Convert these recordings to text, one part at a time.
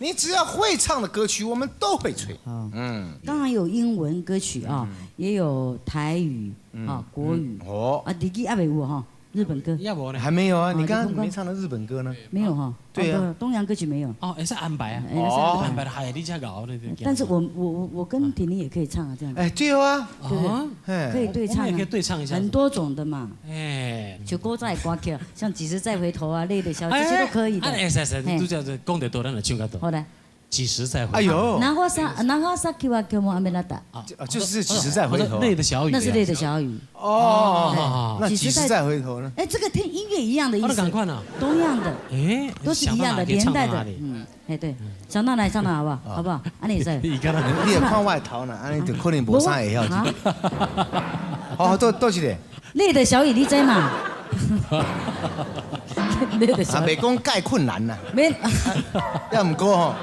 你只要會唱的歌曲，我們都會吹。嗯，當然有英文歌曲啊，也有台語啊、國語。哦，啊，日語猶未有哈，日本歌。還沒有啊？你剛剛沒唱的日本歌呢？沒有哈。對啊，東洋歌曲沒有。哦，會使安排啊。哦，安排係你才搞的。但是我跟婷婷也可以唱啊，這樣。哎，對啊，對不對？可以對唱啊，可以對唱一下。很多種的嘛。哎，就古早的歌曲，像幾時再回頭啊、淚的小雨這些都可以的。哎，是是，都叫做講得多，咱就唱較多。好的。幾時再回頭？哎呦，長崎は今日も雨だった。啊，就是幾時再回頭。淚的小雨。那是淚的小雨。哦，那幾時再回頭呢？哎，這個聽音樂一樣的意思。趕快啊！同樣的。哎，都是一樣的年代的。嗯，哎對，想到哪裡唱哪，好不好？好不好？按呢會使。你會看我的頭呢，按呢就可能無啥會曉。好，倒一個。淚的小雨，你知嘛？啊，袂講蓋困難啦。免，猶毋過吼。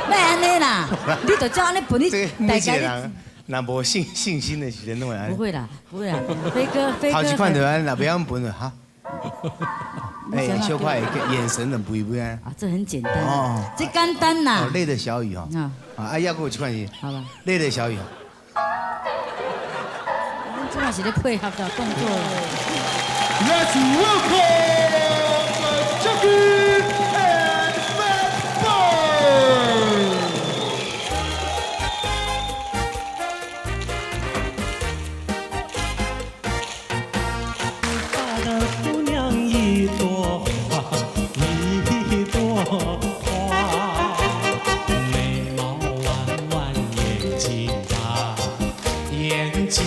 莫按呢啦，你就照按呢撥你。每一個人若無信心的時陣，攏會按呢。不會啦，不會啦，飛哥，飛哥。頭一款就按呢，若袂曉分就哈。哎，小可眼神很不一樣。啊，這很簡單。哦，這簡單啦。哦，淚的小雨哦。啊。啊，猶閣有一款是。好吧。淚的小雨。這嘛是咧配合的動作。 Let's welcome Jackie and Fat Boy。大的姑娘一朵花，一朵花，眉毛彎彎，眼睛大，眼睛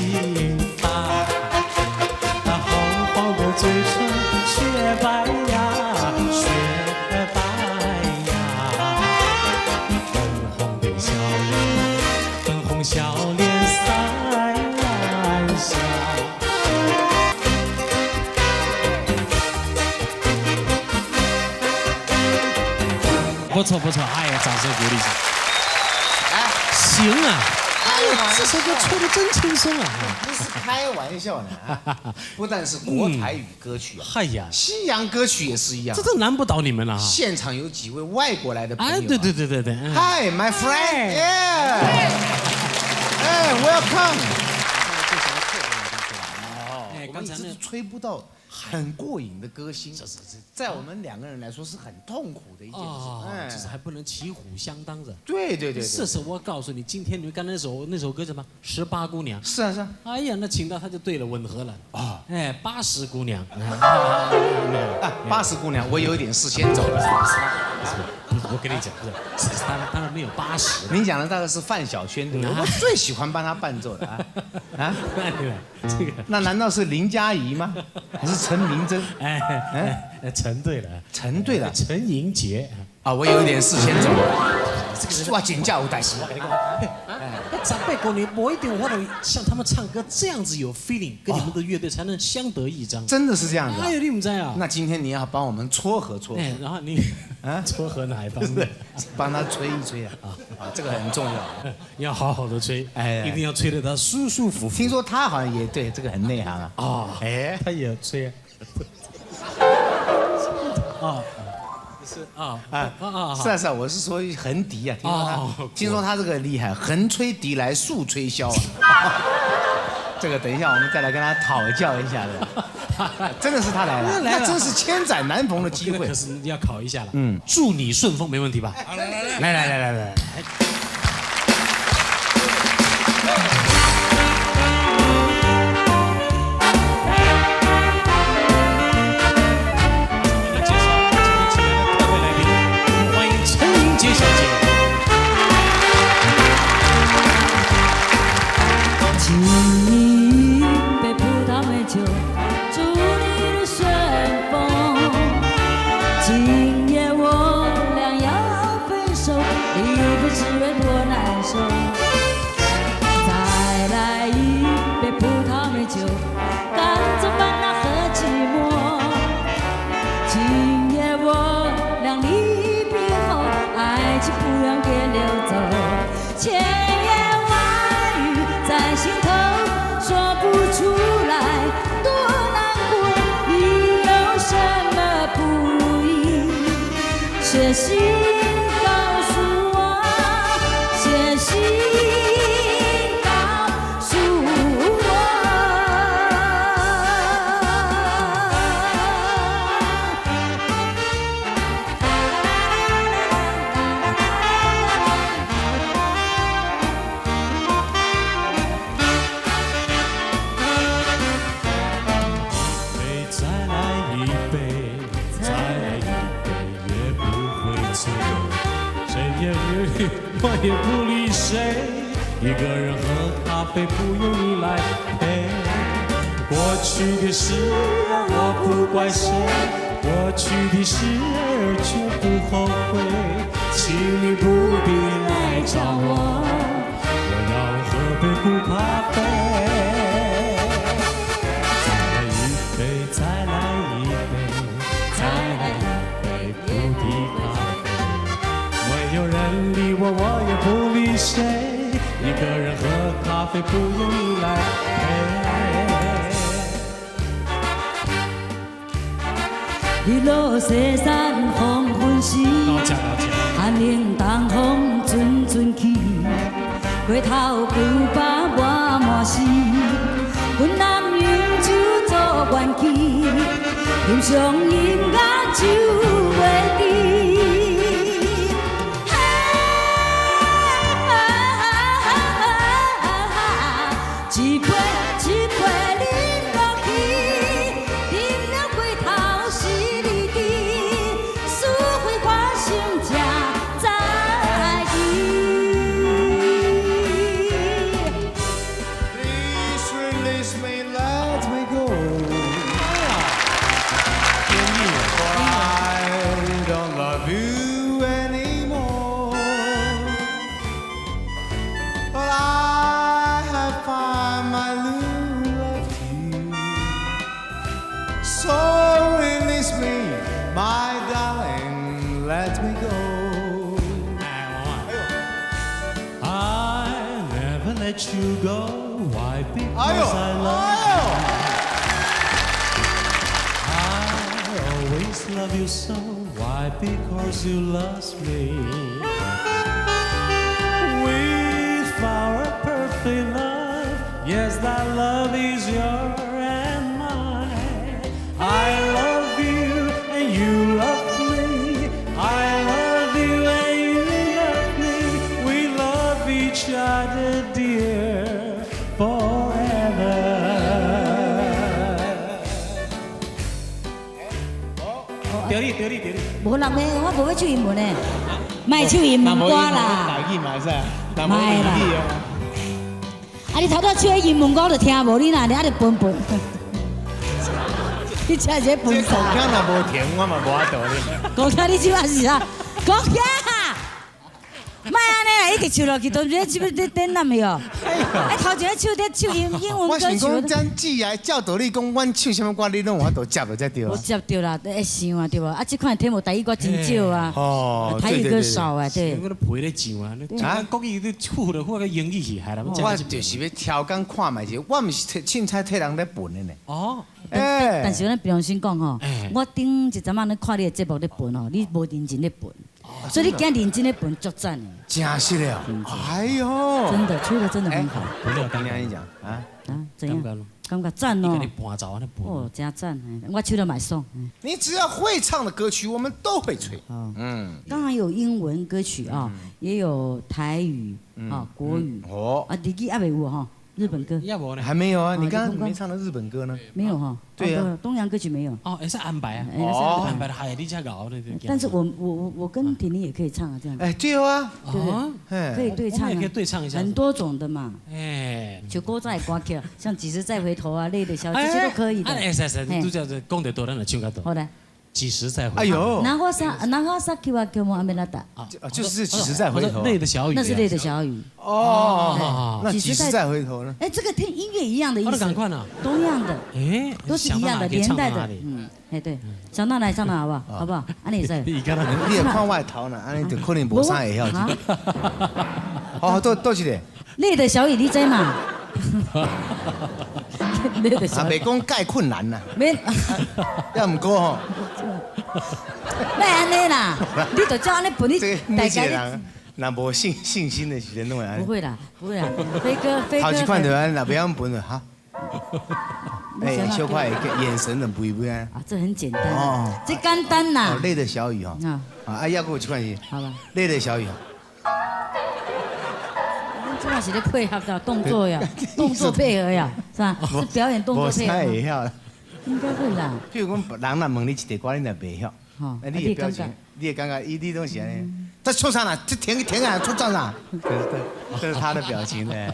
大，那紅紅的嘴唇雪白呀，雪白呀，粉紅的笑臉，粉紅笑臉賽晚霞。不錯不錯，哎呀，掌聲鼓勵一下。哎，行啊，哎呦，這首歌吹得真輕鬆啊！這是開玩笑的啊，不但是國台語歌曲啊，哎呀，西洋歌曲也是一樣。這都難不倒你們了啊！現場有幾位外國來的朋友。哎，對對對對對。 Hi, my friend. Yeah. 哎，Welcome。哎，剛才那吹不到很過癮的歌星，在我們兩個人來說是很痛苦的一件事，就是還不能騎虎相當的。對對對，這是我告訴你，今天你們剛才那首歌什麼？十八姑娘。是啊是啊。哎呀，那請到他就對了，吻合了。哦，哎，八十姑娘。啊，八十姑娘，我有點事先走了。不是，我跟你講，不是，當然沒有八十。你講的大概是范曉萱對不對？我最喜歡幫他伴奏的啊啊！這個，那難道是林嘉怡嗎？還是陳明真？哎哎，陳對了，陳對了，陳盈潔啊！我有點事先走了。哇，請假有代誌。我跟你講，長輩過年我一定我像他們唱歌這樣子有 feeling，跟你們的樂隊才能相得益彰。真的是這樣子。哎呦，你唔知啊？那今天你要幫我們撮合撮合。然後你啊，撮合哪一方面？幫他吹一吹啊！啊，這個很重要，要好好的吹，哎，一定要吹得他舒舒服服。聽說他好像也對這個很內行啊。哦，哎，他也吹。啊。是啊啊啊！是啊是啊，我是說橫笛啊，聽說他這個厲害，橫吹笛來豎吹簫啊。這個等一下我們再來跟他討教一下的。真的是他來了，那真是千載難逢的機會。可是要考一下了。嗯，祝你順風，沒問題吧？來來來來來。一杯葡萄美酒，祝你一路順風。今夜我倆要分手，離別滋味。醉。谁也我也不理谁，一个人喝咖啡不用你来陪。过去的事我不怪谁，过去的事儿绝不后悔，请你不必来找我，我要喝杯苦咖啡。再来一杯，再來一杯，再來一杯苦的咖啡。沒有人理我，我也不理誰，一個人喝咖啡不用你來陪。日落西山黃昏時，寒冷東風陣陣起，回頭舊巴滿滿是，阮男飲酒做元氣，欣賞音樂酒袂止。一杯一杯饮落去，饮了回頭是離枝，是非發生才知己。 Please release me, let me go. For I don't love you anymore. But I have found my new love here. So release me, my darling, let me go. 哎，I never let you go. Why? 哎呦， Because I love 哎呦。 I always love you so. Why? Because you love me. With our perfect love, yes, that love is yours and mine. I love you and you love me. I love you and you love me. We love each other, dear, forever. 得你得你得你。無人咧，我無欲唱英文咧，莫唱英文歌啦。台語嘛會使，莫啦。啊！你頭拄唱英文歌我就聽無你若，你啊就笨笨。你真是笨這口傻。腔若無停，我嘛無法度咧。國強，你這擺是啥？國強，莫按呢啦，一直唱落去，都毋知是欲咧點爛去哦。哎，頭前唱咧唱英文我歌曲。想講，咱姊啊，照道理講，阮唱啥物歌，你攏有法度接著才對我啊。接著啦，會想啊，對無？啊，這款題目台語歌真少啊，哦，台語歌少啊，對。我咧陪咧唱啊，你啊國語你唱就好，個英語去害啦。我就是欲調工看覓者，我毋是替凊彩替人咧笨的呢。哦，哎，但是咱平常心講吼，我頂一陣仔咧看你的節目咧笨吼，你無認真咧笨，所以你今認真咧笨足讚的。真實的哦，哎呦，真的吹得真的很好。聽你講啊啊，怎樣？感覺讚哦。你伴奏按呢伴。哦，真讚！我唱得嘛爽。你只要會唱的歌曲，我們都會吹。嗯。剛剛有英文歌曲啊，也有台語啊、國語。哦。啊，日語還未有哈？日本歌。還沒有啊？你剛剛沒唱的日本歌呢？沒有哈。對啊。東洋歌曲沒有。哦，會使安排啊。哦。安排係你才搞的。但是我跟婷婷也可以唱啊，這樣。哎，對啊。對不對？可以對唱啊。可以對唱一下。很多種的嘛。哎。就古早的歌曲，像幾時再回頭啊、淚的小這些都可以的。哎，是是，拄則講得多，咱就唱較多。好嘞。幾時再回頭？哎呦。長崎は今日も雨だった。就是幾時再回頭。淚的小雨。那是淚的小雨。哦。那幾時再回頭呢？哎，這個聽音樂一樣的意思。同樣的。哎。都是一樣的連帶的。嗯，哎對，想到哪唱哪好不好？好不好？按呢會使。你會看我的頭呢，按呢就可能無啥會曉。好，倒一个。淚的小雨，你知嘛？淚的小雨。啊，袂講蓋困難啦。免。抑毋過吼。莫按呢啦，你就照按呢笨，你大家人若無信心的時陣，攏會按呢。不會啦，不會啦，飛哥，飛哥。頭一款就按呢，若袂曉笨就哈。哎，小可眼神很不一樣。啊，這很簡單哦，這簡單啦。淚的小雨哦。啊。啊，抑閣有一款是。好吧。淚的小雨。這嘛是咧配合的動作呀，動作配合呀，是吧？是表演動作配合。無啥會曉。應該會啦。譬如講，人若問你一塊歌，你若袂曉，那你的表情。你也感觉伊你拢是按呢，在创啥啦？这停停啊，出战啥？这是他的表情呢，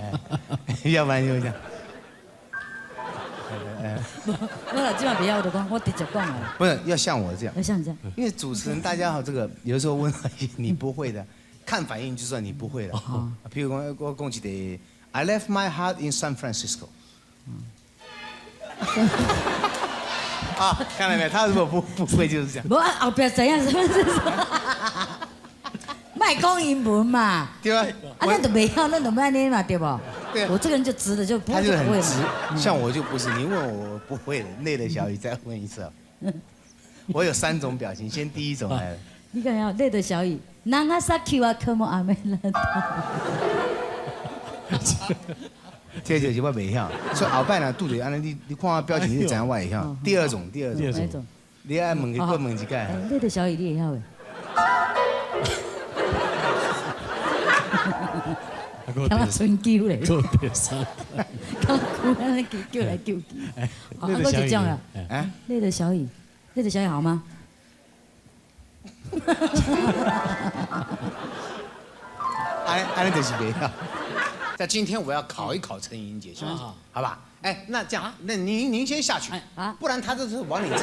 要不然就这样。我若这马袂晓，我就讲，我直接讲啊。不是要像我这样，要像你这样，因为主持人大家好，这个有时候问你不会的，看反应就算你不会了。譬如讲，我讲一个，I left my heart in San Francisco。啊，看到没有？他如果不会就是这样。无啊，后壁知影什么是？莫讲英文嘛。对啊。啊，咱都袂晓，咱就欲按呢嘛，对无？对。我这个人就直的，就不他会就不会就很直嘛。，像我就不是。你问我不会的，累的小雨再问一次啊。我有三种表情，先第一种来了。你敢晓泪的小雨，長崎は雲雨だった。这就是我袂晓，所以后摆呢，拄著按呢，你看我表情，你就知影我会晓。第二种，第二种，哪种？你爱问佢，阁问一摆。哎，泪的小雨你会晓袂？敢若春秋咧，做第三，敢若哭，按呢叫来叫去。好，啊，阁一种啦。哎，泪的小雨，泪的小雨好吗？按按呢就是袂晓。在今天我要考一考陈莹姐小姐，好吧？哎，那这样，那您先下去，不然他这是往你这，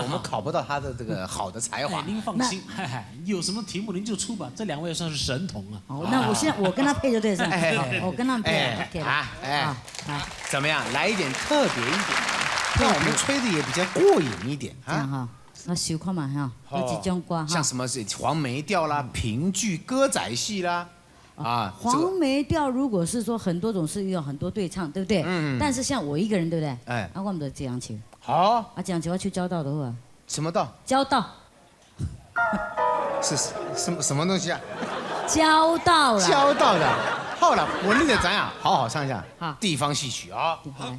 我们考不到他的这个好的才华。哎，您放心，有什么题目您就出吧，这两位算是神童啊。好，那我现在我跟他配就对了，哎，我跟他们配，OK 啊，哎，怎么样？来一点特别一点，让我们吹的也比较过瘾一点啊。哈，我想看嘛哈，有几种歌，像什么是黄梅调啦、评剧、歌仔戏啦。啊，黄梅调如果是说很多种是有很多对唱，对不对？嗯。但是像我一个人，对不对？哎。啊，我们就这样唱。好。啊，这样唱我唱交道的话。什么道？交道。是什么东西啊？交道啦。交道的。好了，我那个咱俩好好唱一下。好。地方戏曲啊。好。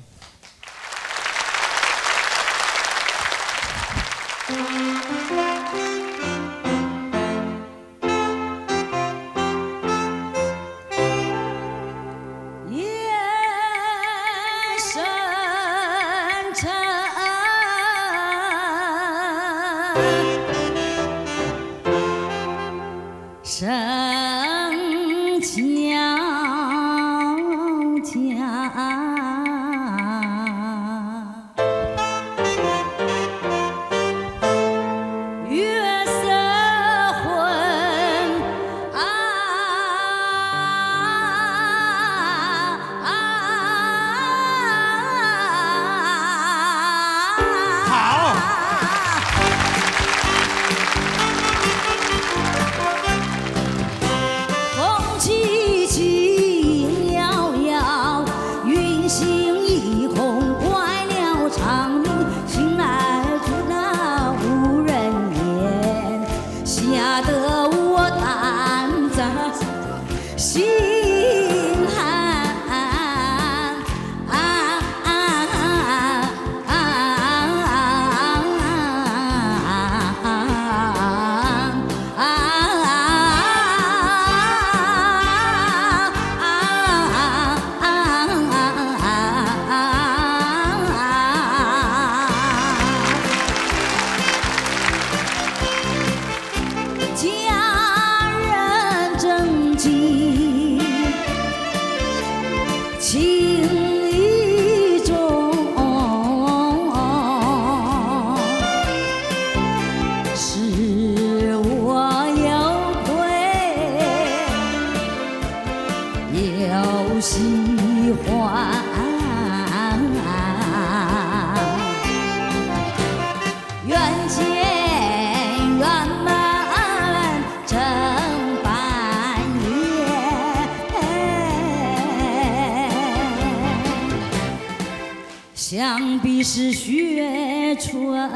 想必是雪春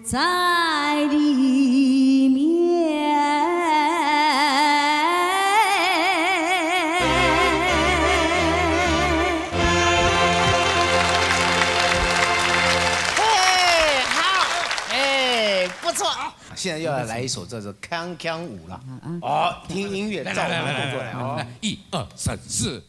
在里面。哎，好，哎，不错。现在又要来一首叫做《锵锵舞》了。哦，听音乐，照我们动作来。哦，一二三四。